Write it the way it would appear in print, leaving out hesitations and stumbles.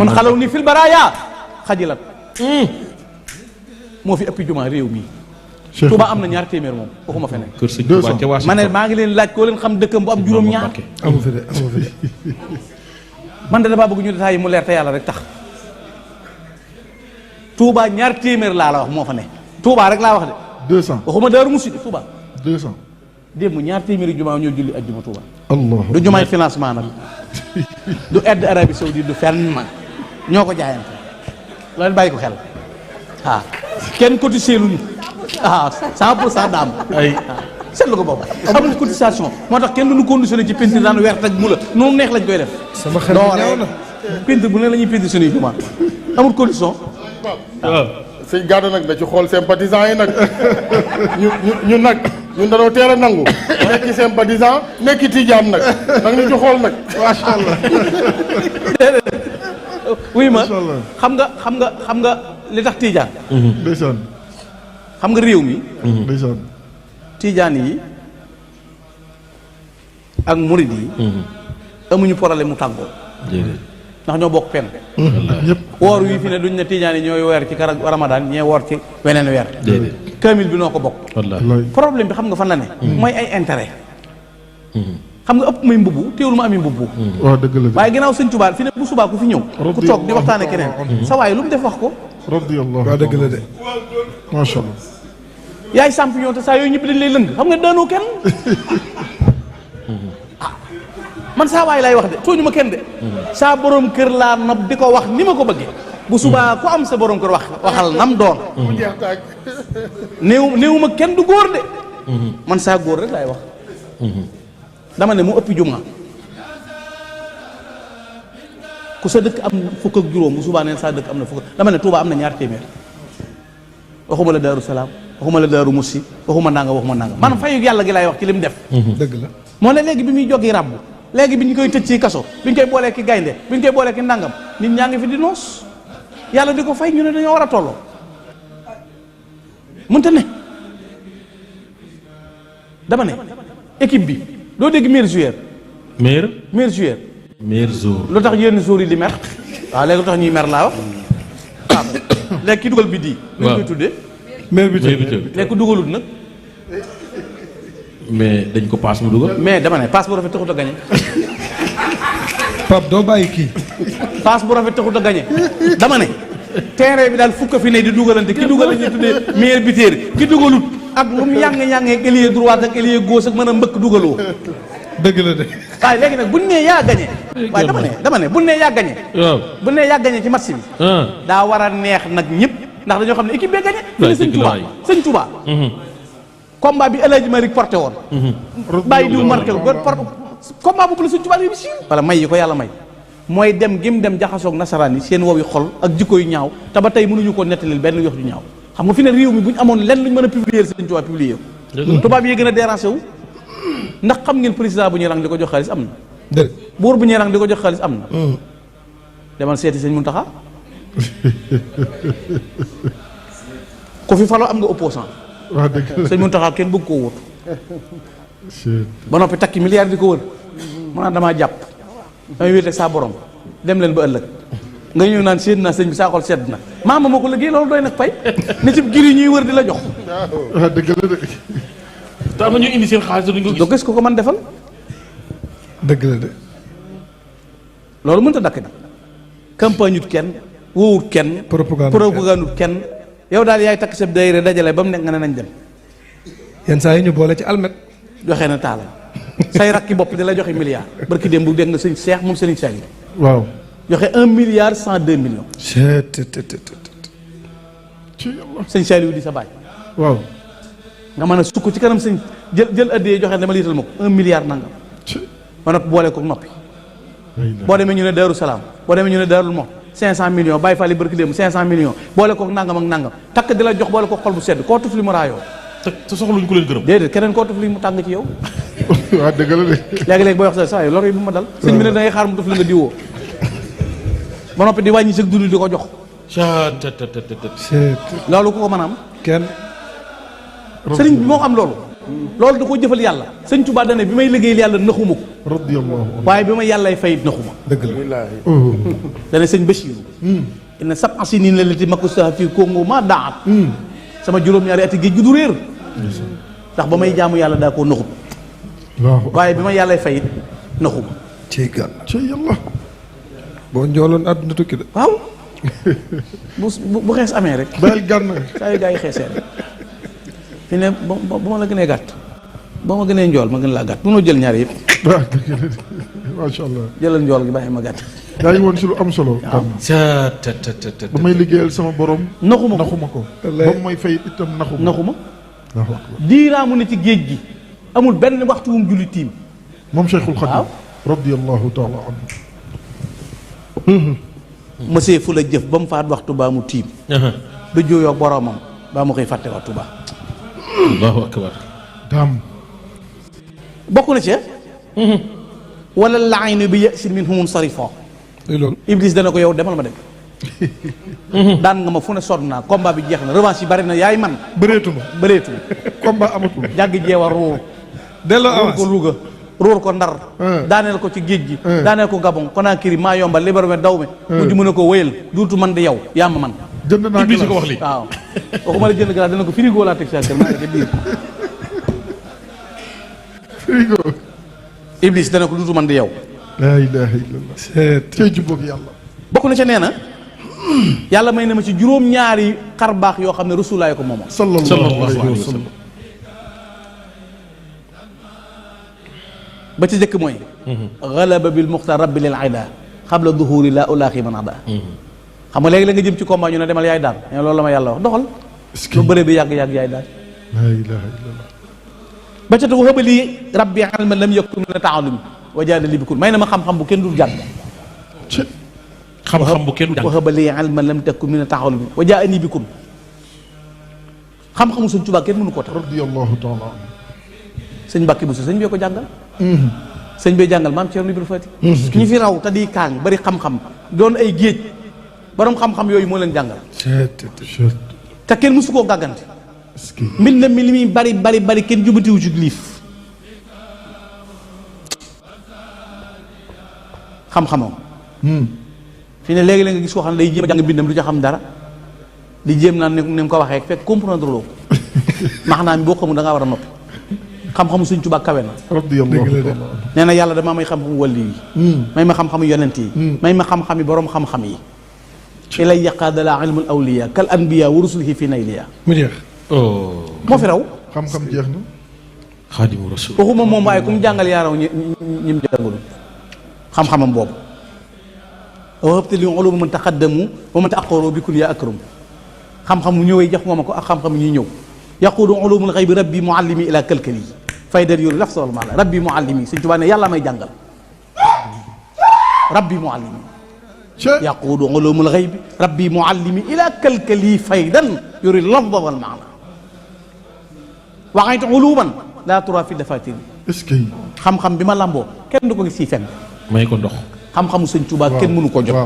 man xalaw ni fil baraaya xajilat moo fi ëppi jumaa réew mi. Touba am na ñaar téeméer moom waxuma feneen. kër sëñ Touba ca Washington ma ne maa ngi leen laaj koo leen xam dëkkam bu am juróom-ñaar. amu fi de amu fi de. man de damaa bëgg ñu détails yi mu leer te yàlla rek tax. Touba ñaar téeméer laa la wax moo fa ne. Touba rek laa wax de. 200 waxuma Daaru Musi Touba. 200. démb ñaar téeméeri jumaa ñoo julli ajjuma Touba. Allah du jumaay financement nag. du aide Arabie Saoudite du fenn man ñoo ko jaayante. loolu bàyyi ko xel. ah kenn cotisé luñu. 100% daam. ay seetlu ko boobu. xamul cotisation moo tax kenn duñu conditionné ci peinture daan weer taj mu la noonu neex lañ koy def. sama xel bi ñaaw na. peinture bu ne la ñuy peinture suñuy jumaa amul condition. waaw sëñ Gada nag da ci xool sympathisant yi nag ñu nag ñun dañoo teel a nangu nekki sympathisant nekki tijaan nag ñu ci xool nag macha allah. wuy ma Macha Allah. xam nga li tax tijaan ndeysaan. xam nga réew mi ndeysaan. tijaan yi ak murid yi amuñu problème mu tàggoo ndax ñoo bokk pen ñëpp. woor wi fi ne duñ ne tijaan yi ñooy weer ci kara Ramadan ñee woor ci weneen weer kaamil bi noo ko bokk wallaahi problème bi xam nga fan la ne mooy ay intérêt xam nga ëpp may mbubbu teewul ma ami mbubbu waaw dëgg la de. waaye ginnaaw sëñ Tuubaa fi ne bu subaa ku fi ñëw ku toog di waxtaane keneen sa waay lu mu def wax ko radiyallahu. waaw dëgg la de. macha allah. yaay champion te saa yooyu ñëpp dañ lay lëng xam nga daanoo kenn man saa waay lay wax de tooñu ma kenn de saa borom kër laa nopp di ko wax ni ma ko bëggee bu subaa ku am sa borom kër waxal nam doon mu jeex tàgg néew ma kenn du góor de man saa góor rek laay wax dama ne mu ëppi juma ku sa dëkk am fukk ak juróom bu subaa neen saa dëkk am na fukk dama ne Touba am na ñaar téeméer waxuma la Daaru Salaam waxuma la Daaru Musi waxuma nanga man fayu yàlla gi laay wax ci lim def dëgg la. moo ne léegi bi muy joggi ràbb léegi bi ñu koy tëj ci kaso bi ñu koy boolee ki gaynde bi ñu koy boolee ki nangam nit ñaa ngi fi di noos yàlla di ko fay ñu ne dañoo war a tolloo mënta ne dama ne équipe bi doo dégg meilleur joueur meilleur jour lu tax yenn joueurs yi di mer waaw léegi lu tax ñuy mer laa wax waaw léegi ki dugal bi di ñu koy tuddee maire bi léegi ku dugalut nag mais dañ ko paas mu dugal mais dama ne passe bu rafet taxut a gañe Pape doo bàyyi kii. passe bu rafet taxut a gañe dama ne terrain bi daal fukk fi ne di dugalante ki dugal la ñuy tuddee meilleur buteur ki dugalut ak lu mu yàng-yàngee ailier droite ak ailier gauche ak mën a mbëkk dugaloo dëgg la de. waaye léegi nag buñ nee yaa gañe waaye dama ne buñ nee yaa gañe waaw buñ nee yaa gañe ci match bi daa war a neex nag ñëpp ndax dañoo xam ne équipe bee gañe fi ne sëñ Touba combat bi El Hadj Malick porté woon bàyyi diw marqué ko combat boobu la sëñ Touba réussir wala may yi ko yàlla may mooy dem gim dem jaxasoog nasaraan yi seen wow yi xol ak jikko yu ñaaw te ba tey mënuñu ko nettalil benn yox ju ñaaw xam nga fi ne réew mi bu ñu amoon lenn luñ mën a publier sëñ Touba publier ko tubaab yi gën a déranger wu ndax xam ngeen président bu ñuy rang di ko jox xaalis am na dëgg. buur bu ñuy rang di ko jox xaalis am na demal seeti sëñ Muntaxa ku fi faloo am nga opposant waaw dëgg la. sëñ Muntaxa kenn bëgg koo wóotu ba noppi takki milliard di ko wër mu naan damaa jàpp damay wéet ak saa borom dem leen ba ëllëg nga ñëw naan séen naa sëñ bi saa xol sedd na maama moo ko liggéey loolu doy nag pay ni ci gir yi ñuy wër di la jox waaw dëgg la de. te am na ñu indi seen xaalis duñ ko doo gis ko ko man defal dëgg la de. loolu mënta dakk nag campagne ut kenn wóowut kenn propagande ut kenn yow daal yaay takk sa daayira dajale ba mu nekk nga ne nañ dem yenn saa yi ñu boole ci almet. joxe na taala say rakki bopp di la joxe milliard barki démb bu dégg nga sëñ Cheikh moom sëriñ Saliou waaw. joxe 1 milliard 102 millions sëñ Saliou di sa baay waaw. nga mën a sukk ci kanam sëñ jël addiyee joxe dama liital ma ko 1 milliard nangam ma noppi boole ko noppi boo demee ñu ne Daaru Salaam boo demee ñu ne Daarul Mox 500 millions bàyyi fali barki démb 500 millions boole ko nangam ak nangam takk di la jox boole ko xol bu sedd koo tuf li mu raayoo te soxluñ ko leen gërëm déedéet keneen koo tuf li mu tàng ci yow waaw dëgg la de. léegi-léegi booy wax sa saa yi lor yi bu ma dal sëñ bi ne da ngay xaar mu tuf li nga diwoo ba noppi di wàññi sëg dund di ko jox loolu ku ko mën a am kenn. sëriñ bi moo am loolu da ko jëfal yàlla sëñ Tuubaa dane bi may liggéeyal yàlla naxuma ko radiyallahu anhu. waaye bi ma yàllay fayit naxuma dëgg la. billaahi dana sëñ Bachiru inna sab'a siniina allati makasuha fii Congo ma daat sama juróom-ñaari ati géej gi du réer ndax ba may jaamu yàlla daa koo naxut waaye bi ma yàllay fayit naxuma cey gànn cey yàlla. boo njooloon àdduna tukki de. waaw bu xees amee rek bayal gànn. saa yu gaa yi xeesee rek fi ne ba ma la gënee gàtt ba ma gënee njool ma gën laa gàtt mënoo jël ñaar yëpp waaw dëgg la de macha allah. jëlal njool gi bàyyi ma gàtt yaa ngi woon si lu am solo. ba may liggéeyal sama borom. naxuma ko. ba may fay itam naxuma. waaw diiraa mu ne ci géej gi amul benn waxtu wum julli tiim moom Cheikhul Khadim. waaw radiyallahu taala anhu. mësee fu la jëf ba mu faat waxtu baa mu tiim du jooyoo boromam baa mu koy fàtte waxtu baa allahu akbar. daam. bokk na ci wala laaynu bi yasin min humun sarifo loolu. Iblis dana ko yow demal ma dem daan nga ma fu ne sonn naa combat bi jeex na revanche yi bari na yaay man bëreetuma. combat amatul. jàgg jeewa ruur delloo ruur avance. ko Louga ruur ko Ndar daaneel ko ci géej gi daaneel ko Gabon Conakry maa yomba Libreville daw me mujj mu ne ko wéyal duutu man di yow yaa ma man jënd naa Iblis ko wax lii. waaw waxuma la jënd glace dana ko frigo laa teg sa kër maa ngi ca biir frigo. Iblis dana ko duutu man di yow laa ilaha illallah. cey jubboog yàlla. bokk na ca nee na yàlla may na ma ci juróom-ñaari xar baax yoo xam ne rasulaay ko moomoon sallallahu alayhi wa sallam. ba ci jëkk mooy galaba bil muxtar rabbi lil aida xabla duhuri la ulaaxi man ada xam nga léegi la nga jëm ci combat ñu ne demal yaay daan mais loolu la ma yàlla wax doxal lu bëre bi yàgg-yàgg yaay daan laa ilaha illallah. ba ca tegu xëba lii rabbi ilman lam yakun min taalumi wa jaadali bikun may na ma xam-xam bu kenn dul jàng xam-xam bu kenn jàng. wa xëba lii ilman lam takun min taalumi wa jaani bikun xam-xamu Sëñ Tuubaa kenn mënu koo tax radiyallahu taala anhu. sëñ Mbàkke Buso sëñ bee ko jàngal sëñ bee jàngal maam Cerno Ibra Faati ki ñu fi raw te di kaang bari xam-xam doon ay géej borom xam-xam yooyu moo leen jàngal te kenn mësu koo gàggante mbind mi li muy bari kenn jubatiwu ci liif xam-xamam fi ne léegi la nga gis koo xam ne day jéem a jàng mbindam du ca xam dara di jéem naan ni mu ko waxee fekk comprendre loo ko maanaam mi boo xamul da ngaa war a noppi xam-xamu Sëñ Tuubaa kawe na radiyallahu taala anhu. nee na yàlla damaa may xam-xamu wàlli yi may ma xam-xamu yonent yi may ma xam-xami borom xam-xam yi ilay yaqaadala ilmul awliya kal anbiya wa rusulihi fi nayliya mu jeex. moo fi raw xam-xam jeex na. xaadimu rasul. waxuma moom waaye ku mu jàngal yaa raw ñi mu jàngalu xam-xamam boobu wahabta li uluma man taqaddamu wa man ta'akhkharu bikun yaa akram xam-xam mu ñëwee jox ma ko ak xam-xam ñuy ñëw yaquulu ulumul ghaybi rabbi muallimi ila kalkali faydar yooyu laf sawal maa la rabbi muallimi Sëñ Tuubaa ne yàlla may jàngal rabbi muallimi yaquulu ulumul ghaybi rabbi muallimi ila kalkali faydan yuri lafda wal maana waxaytu uluman laa tura fi dafatir est-ce que. xam-xam bi ma lamboo kenn du ko gis ci fenn may ko ndox. xam-xamu Sëñ Tuubaa kenn mënu ko jot